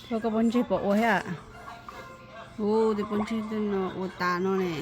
Koj pob ntseg puas ua thiab? Ub, tej pob ntseg tej no ua tas no ne.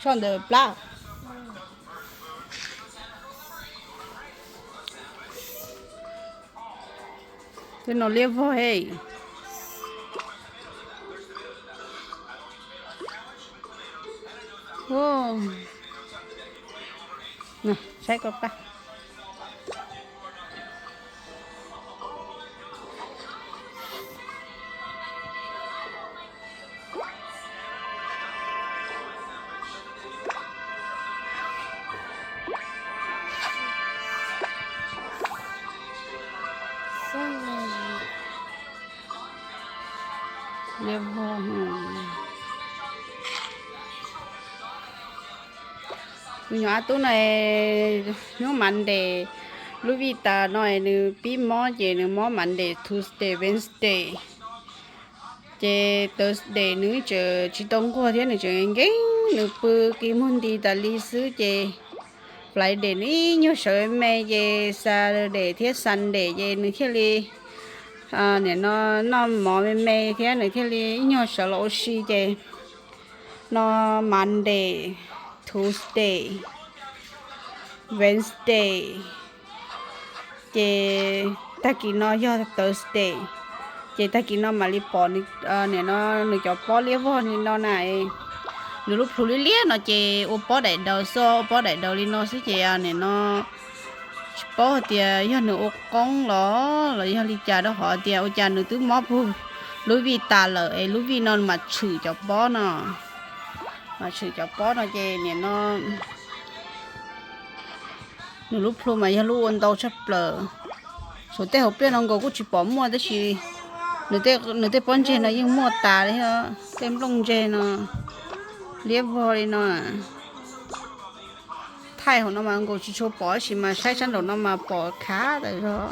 Tso ntawm plab. Tej no liab vog he. Saib koj pab. Tus nyuam a tub no, hnub Monday, lub vij tas no nws pib mob ces nws mob Monday, Tuesday, Wednesday. Ces Thursday nws tseem tsis tau nquag thiab, nws tseem nkees, nws pw kis muag nti tas li xwb ces Friday nws ib nyuag sawv me, ces Saturday thiab Sunday ces nws thiaj li nim no noj mov me me thiab nws thiaj li ib nyuag sawv los ua si ces no Monday, Tuesday, Wednesday, ces tag kis no yog Thursday, ces tag kis no mam li pom nim no nws cov pob liab vog li no na. Nws lub plhu liab liab no ces ua pob daim daws xwb, ua pob daim daws li no xwb ces nim no tsis paub hais tias yog nws ua qoob los los yog li cas rau qhov tias ua cas nws twb mob puag lub vij tas lawm es lub vij no mas tshwm cov pob no, mas tshwm cov pob no ces nim no nws lub plhu mas yog lub ua ntau tshaj plaws. Tshuav tej hauv pliaj no nkaus kuj tsis pom muaj tab sis nws tej pob ntseg no yeej muaj tas li, tej nplooj ntseg no liab vog li no. Thaij hauv no mas nkaus tsis tshua pom tab sis mas saib sab nraum no mas pom khav tas zog.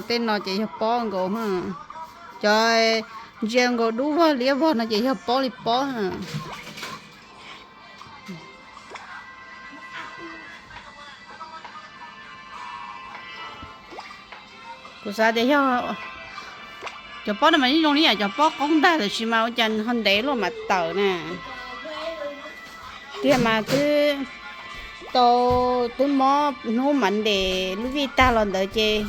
Tej no ces yog pob nkaus, cov ntsia nkaus dub vog liab vog no ces yog pob li pob. Kuv xav tias yog cov pob no mas yeej zoo li yam cov pob qoob ntag tab sis mas ua cas ho ntev luaj mam tawm na. Tiag mas twb tau, twb mob hnub Monday lub vij tag los ntawd ces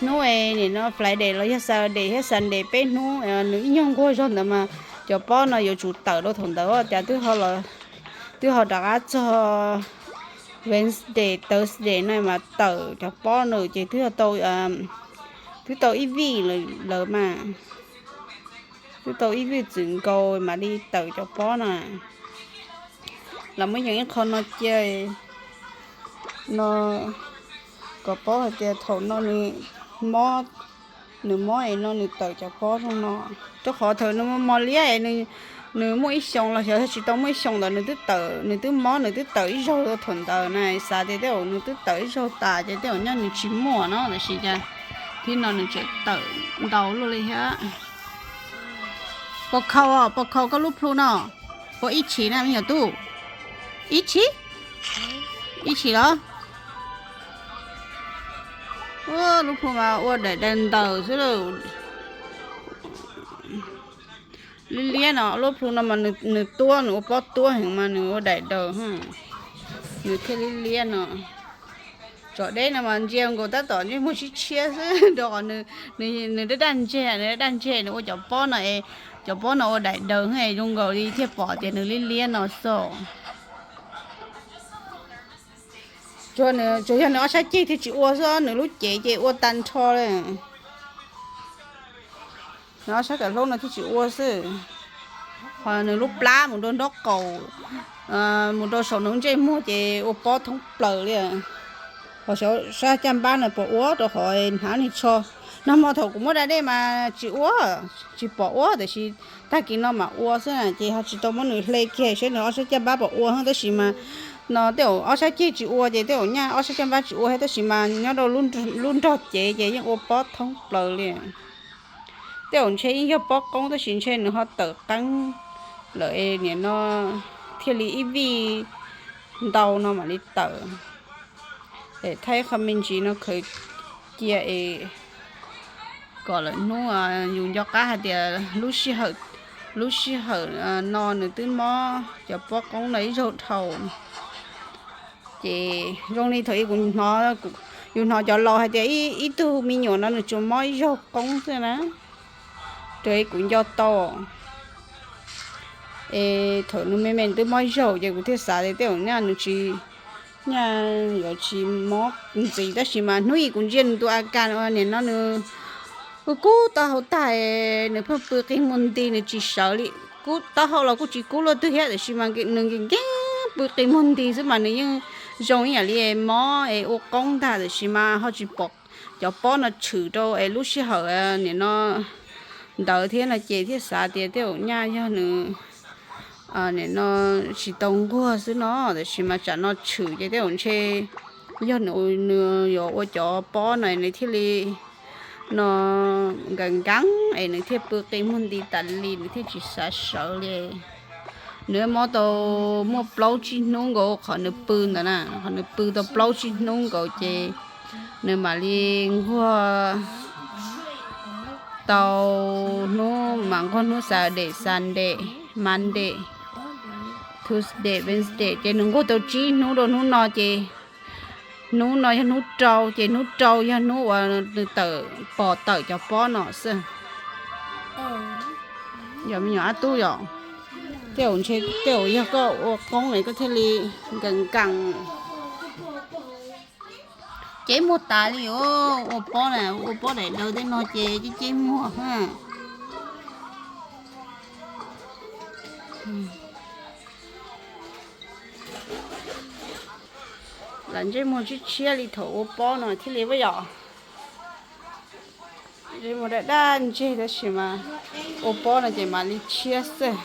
hnub nim no Friday los yog Saturday thiab Sunday peb hnub nws ib nyuag nquag zog ntawd mas cov pob no yuav tsum tawm rau thaum ntawd, cas twb ho rov qab txog Wednesday, Thursday no mas tawm cov pob no ces twb tau, twb tau ib vij lawm mas, twb tau ib vij txwm nkaus mam li tawm cov pob no. Los muab yees ib qho no cia no kom paub hais tias thaum no nws mob, nws mob es no nws tawm cov pob zoo no. Rau qhov thaum nws mos liab es nws muaj ib xyoos los xyov tsis tau muaj ib xyoos ntawd nws twb tawm, nws twb mob nws twb tawm ib zaug thaum ntawd na. Xav tias tej zaum nws twb tawm ib zaug tas ces tej zaum nyob nws tsis muaj no tab sis cas thib no nws tseem tawm ntau luaj li thiab. Puas khaus, puas khaus koj lub plhu no? Puas ib tshim na me nyuam tub? Ib tshim? Ib tshim los? Lub plhu mas ua daim daws ntaws xwb, liab liab no. Lub plhu no mas nws tuab, nws ua pob tuab heev mas nws ua daim daws, nws thiaj liab liab no. Tsom deb no mas ntsia nkaus tab tom ntsej muag tshiab tshiab xwb rau qhov nws daj daj ntseg, nws daj daj ntseg nws ua cov pob no es, cov pob no ua daim daws zoo nkaus li thiaj pom tias nws liab liab no xwb. Tsuas yog nws ob sab ceg thiaj tsis ua xwb, nws lub cev ces ua tag nrho li. Nws ob sab kawm hlaub no thiaj tsis ua xwb. Ho nws lub plab mus rau nraub qaum, mus rau saum nws ntsej muag ces ua pob thoob plaws li. Ho sab caj npab no pom ua rau qhov hnav nws tsho. Nag hmo thaum kuv muab da dej mas tsis ua, tsis pom ua, tiam sis tag kis no mas ua xwb na, ces ho tsis tau muab nws hle kiag seb nws ob sab caj npab pom ua, tab sis mas no tej zaum ob sab ceg tsis ua ces tej zaum nyaj ob sab caj npab tsis ua thiab, tab sis mas nyob rau lub nrog cev ces yeej ua pob thoob plaws li. Tej zaum ntshe yeej yog pob qoob tab sis ntshe nws ho tawm qeeb lawm es nim no thiaj li ib vij ntau no mam li tawm. Es thaij qho me ntsis no khaws cia es kom lawm hnub yus nco qab hais tias lub sij hawm, lub sij hawm no nws twb mob cov pob qoob no ib zaug dhau. Ces zoo li thaum ub kuv, yus hnov cov laus hais tias ib tug me nyuam no nws tsuas mob ib zaug qoob xwb na, raws li kuv nco tau. Es thaum nws me me nws twb mob ib zaug ces kuv thiaj xav tias tej zaum nyaj nws tsis, nyaj yuav tsis mob ntxiv, tab sis mas hnub ib kuv ntsia nws tus a kas nim no nws kub taub hau tag, nws pheej pw qi muag nti, nws tsis sawv li. Kub taub hau los kuj tsis kub luaj twg thiab, tiam sis mas nws nkees nkees pw qi muag nti xwb mas nws yeej zoo ib yam li mob es ua qoob ntag, tiam sis mas ho tsis pom cov pob no tshwm rau es lub sij hawm nim no ntawd thiab no ces thiaj xav tias tej zaum nyaj yog nws nim no tsis tau nquag xwb no, tiam sis mas tsam no tshwm ces tej zaum ntshe yog nws, nws yuav ua cov pob no nws thiaj li no nkees nkees es nws thiaj pw qi muag nti tas li, nws thiaj tsis xav sawv li. Nws mob tau muaj plaub tsib hnub nkaus qhov nws pw ntawd na, qhov nws pw tau plaub tsib hnub nkaus ces nws mam li nquag tau hnub, mas nquag hnub Saturday, Sunday, Monday, Tuesday, Wednesday ces nws nquag tau tsib hnub rau hnub no ces hnub no yog hnub rau ces hnub rau yog hnub uas nws tawm, pom tawm cov pob no xwb. Yog me nyuam ab tub yom, tej zaum ntshe tej zaum yog koj ua qoob es koj thiaj li nkees nkees. Ceb muag tas li os, ua pob na, ua pob daim daws tej no ces ceb ceb muag. Lam ntsej muag tshiab tshiab li thaum ua pob no thiaj li ua yom. Ntsej muag daj daj ntseg tab sis mas ua pob no ces mam li tshiab xwb.